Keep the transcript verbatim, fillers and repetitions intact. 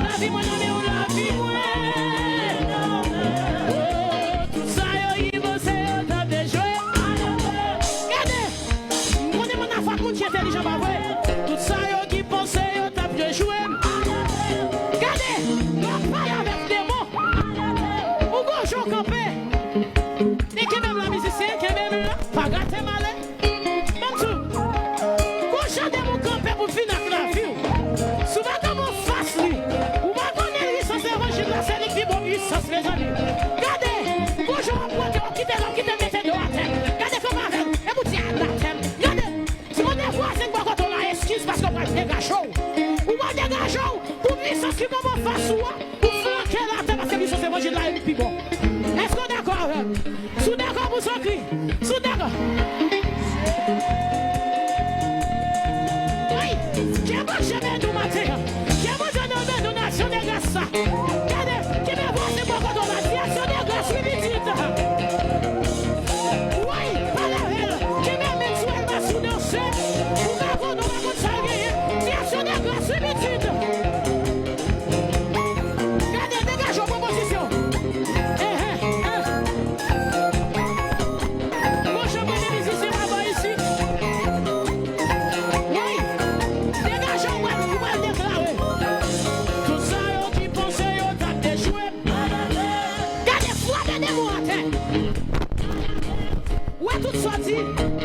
Lavi mwen nan men w, lavi mwen. Oh, tout sa yo ki panse yo t ap dejwe. Gade, m konnen mwen nan fwa moun ki entèlijan, pa vre? Tout sa yo ki panse yo t ap dejwe. Gade, m ap pale avèk demon. Ou gon jan w kanpe. Men kenbe m la, mizisyen, kenbe m la. Pa gate m ale. Ban m di w, gon jan demon kanpe pou vin ak lavi w. Si w pa kanpe anfas li, ou pa konnen pwisans levanjil la, se li k pi bon pwisans, mezanmi. Gade, gon jan w ap monte, w ap kite l, w ap kite l mete do atè. Gade, kanpe avè l, epi w di anatèm. Gade, si w gen vwazen k bò kote w la, eskiz, paske w pral degaje w. Ou pral degaje w pou pwisans ki kanpe anfas ou an. Ou flanke l atè paske pwisans levanjil la e li k pi bon. Èske w dakò avè m? Si w dakò, pouse yon kri. Si w dakò. Wi, ke Bondye beni w maten an. Ke Bondye beni w nan aksyon de gras sa. Gade, kenbe vwazen bò kote w la, di aksyon de gras, wi, pitit. Wi, pale avè l. Kenbe men sou Elma si w danse. Ou pa konn, ou pa konn sa l genyen. Di aksyon de gras, wi, pitit. Gade, degaje w, pran pozisyon. Ehe, eh. Gon jan premye mizisyen pa bò isit. Wi. Degaje w, ou pral, ou pral deklare. Tout sa yo ki panse yo t ap dechwe. Gade, frape demon atè. Ou wè tout sa w di.